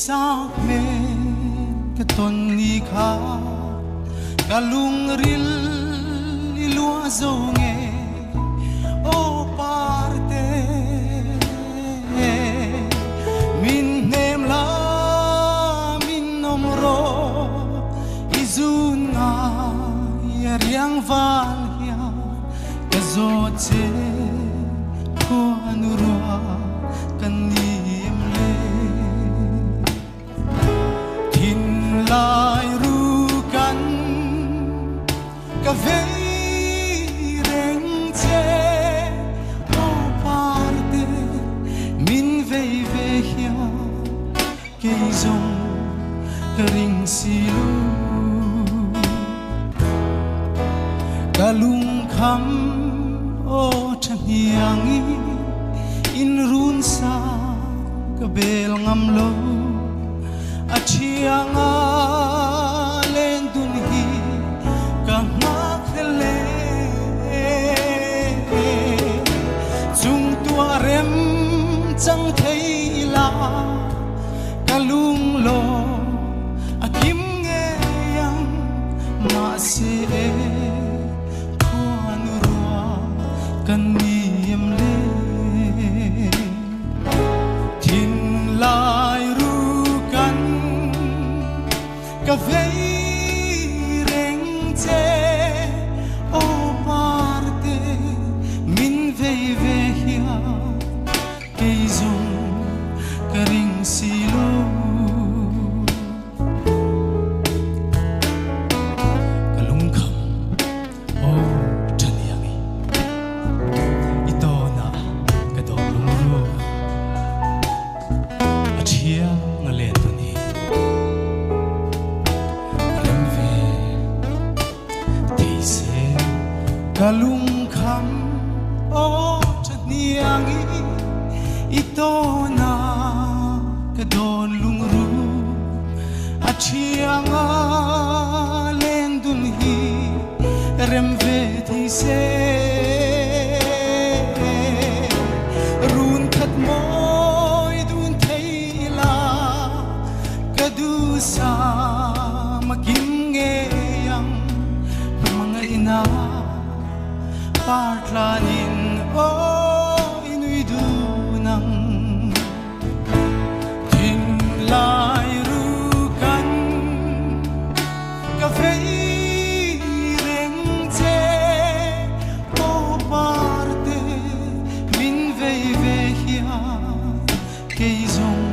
Sakhmel ka tawn ni kha ka lungril i luah zo nge aw parte min hnem la min awm rawh i zun ngai a riang val hian ka zawt che khuanu ruah kan ni em le. Thinlai ru kan ka vei reng che aw parte min vei ve hian kei zawng ka ring si lo. Ka lungkham aw tha hniang i in run sa ka bel ngam lo a thiang a len dun hi ka nghakhlel e chung tuah rem chang thei la ka lunglawm a kim ngei ang mahse khuanu ruah kan ni em le thinlai ru kan ka vei reng che aw parte min vei ve hian kei zawng ka ring si lo. Ka lungkham aw ṭhaniang i i tawnah ka dawt lungrual a ṭhiang a len tawn hi rem ve thei seh. Ka lungkham aw ṭhaniang i i tawnah ka dawn lungrual a ṭhiang a leng dun hi rem ve thei seh. Run khat mawi dun thei la ka duhsam a kim ngei ang hmangaihnak par tlan in aw i nui dun ang. Thinlai ru kan ka vei reng che aw parte min vei ve hian kei zawng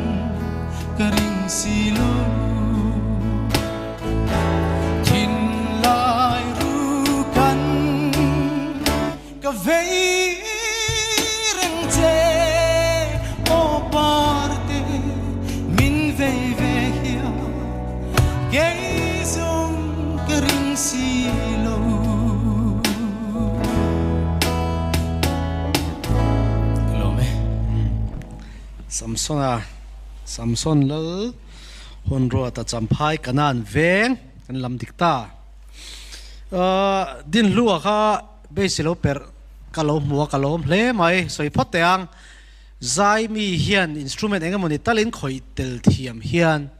ka ring si lo. Thinlai ru kan Ka vei reng che aw parte min vei ve hian kei zawng ka ring si lo. Ka lawm e. Samsona Samson lal hun ruata Champhai Kanan veng kan lam dik ta. Dinhlua kha Beisei lo perh ka lo hmu a, ka lawm hle mai. Sawi phawt teh ang, zai mi hian instrument eng emawni talin khawih tel thiam hian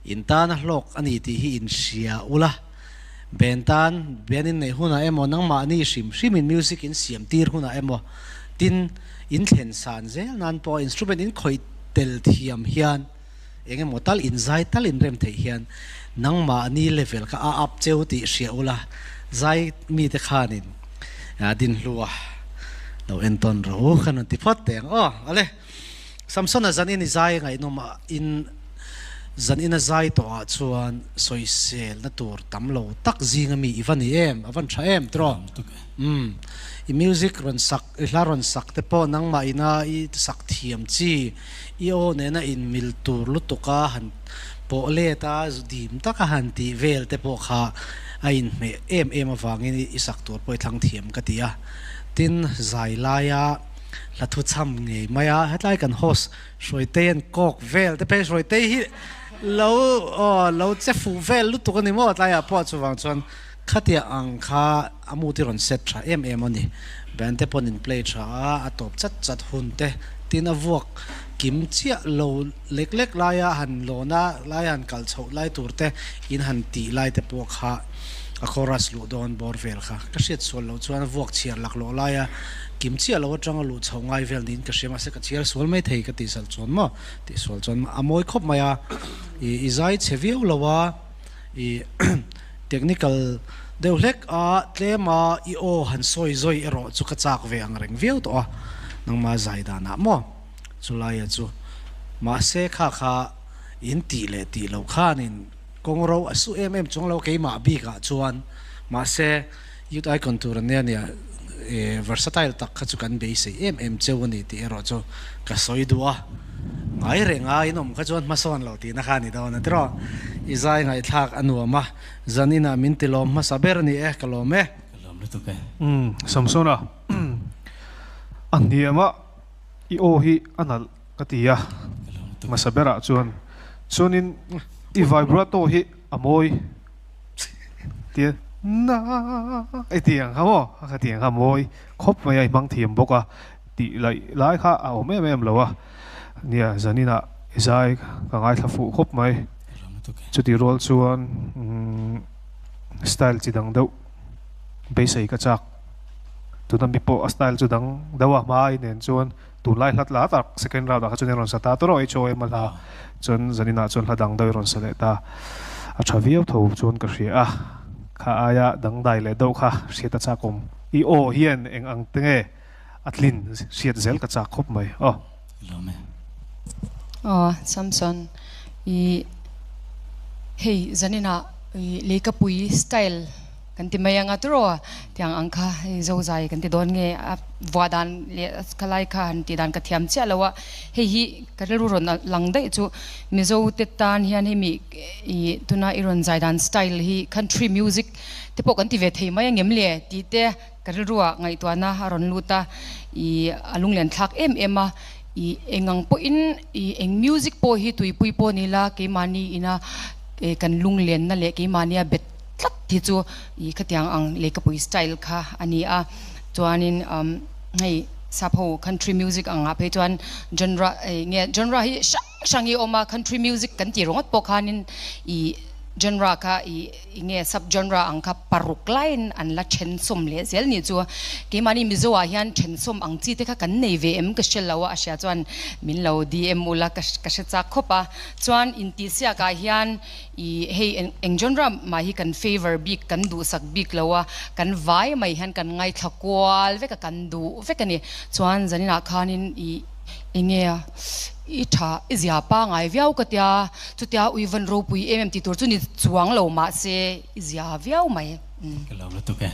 in tan a hlawk a ni tih hi in hria ula. Band tan band in neih hunah emaw nangmahni hrim hrimin music in siam tir hunah emaw tin in thlen san zel nan pawh instrument in khawih tel thiam hian eng emaw tal in zai tal in rem theih hian nangmahni level kha a up cheu tih hria ula zai mite khanin dinhlua lo entawn rawh u ka rawn ti phawt teh ang aw ale Samsona zan in i zai ngaihnawm a in zan in a zai tawh ah chuan sawisel na tur tam lo tak zing ami i va ni em a van tha em tiraw umm i music rawn sak i hla rawn sak te pawh nangmah ina i sak thiam chi I aw nena inmil tur lutuk a han pawh let a, dim taka han tih vel te pawh kha a inhmeh em em avangin i sak tur pawh i thlang thiam ka ti a. Tin, zai laia hla thu chham ngei mai a, hetlai kan host Hruaitei an kawk vel te phei Hruaitei hi lo aw lo che fuh vel lutuk a ni maw tlaiah pawh chuvang chuan khatia ang kha a mood i rawn set tha em em a ni. Band te pawn in play tha a, a tawp chat chat hun te tin a vuak. Kim chiah lo lek lek laia han lawna laia han kal chhoh lai tur te in han tih lai te pawh kha a chorus luh dawn bawr vel kha ka hriat sual loh chuan a vuak chhiar laklawh laia kim chiah lo atanga luh chhoh ngai vel niin ka hria mahse ka chhiar sual mai thei ka tih salh chuan maw tih sual chuan a mawi khawp mai a i i zai chhe viau lo a i technical deuh hlek a tlem a i aw han sawi zawi erawh chu ka chak ve ang reng viau tawh a nangma zai danah maw. Chulaia chu mahse kha kha in tih leh tih loh khanin kawng ro a su em em chung lo keimah bikah chuan mahse Youth Icon tur an nia nia e versatile tak kha chu kan beisei em em cheu a ni tih erawh chu ka sawi duh a ngai reng a in awm kha chuan hmasawn lo tihna kha a ni dawn a tiraw i zai ngaihthlak a nuam a zan inah min ti lawm hmasa ber a ni e ka lawm e. Ka lawm lutuk e. Umm Samsona a hniam a. I aw hi a nalh ka ti a, hmasa berah chuan chuanin i vibrato hi a mawi tia na i ti ang kha maw ka ti ang kha mawi khawp mai a i hmang thiam bawk a tih laih lai kha a awm em em lo a nia zaninah i zai ka ngaithla fuh khawp mai chutih rual chuan style chi dang deuh beisei ka chak. Tuna mi pawh a style chu dang deuh a hma ai nen chuan tunlai hla tla tak second round ah kha chuan i rawn sa ta tawrh a HOM a hla chuan zanin ah chuan hla dang deuh i rawn sa leh ta a tha viau tho chuan ka hria a kha aia dangdai leh deuh kha hriat a chak awm i aw hian eng ang te nge a tlin hriat zel ka chak khawp mai aw. Lawm e. Aw Samson i hei zanin ah i leikapui style Kan ti mai anga turaw tiang ang kha hei zozai kan ti dawn nge a vuah dan leh khalai kha han tih dan ka thiam chiah lo a, hei hi ka rilru rawn lang daih chu Mizo te tan hian hei mi ih tuna i rawn zai dan style hi country music te pawh kan ti ve thei mai angem le tih te ka rilruah ngaihtuahna a rawn lut a, ih a lunglen thlak em em a, ih eng ang pawhin ih eng music pawh hi tuipui pawh ni la keimahni ina kan lunglenna leh keimahnia bet tlat hi chu ih khatiang ang lehkhapui style kha a ni a chuanin umm hei sap ho country music angah phei chuan genre ih nge genre hi hrang hrang hi a awm a country music kan tih ringawt pawh khanin ih genre kha ih ih nge sub genre ang kha paruk laiin an la then sawm leh zel nih chu keimahni Mizo ah hian then sawm ang chi te kha kan nei ve em ka hre lo a a hria chuan min lo DM ula ka ka hre chak khawp a chuan intihsiak ah hian I hei eng genre mah hi kan favour bik kan duhsak bik lo a, kan vai mai hian kan ngaithla kual vek a, kan duh vek a ni. Chuan zaninah khanin i enge a i tha i zia pangai viau ka tia, chutia ui van ropui em em tih tur chu ni chuang lo mahse i zia viau mai. Ka lo lutuk e.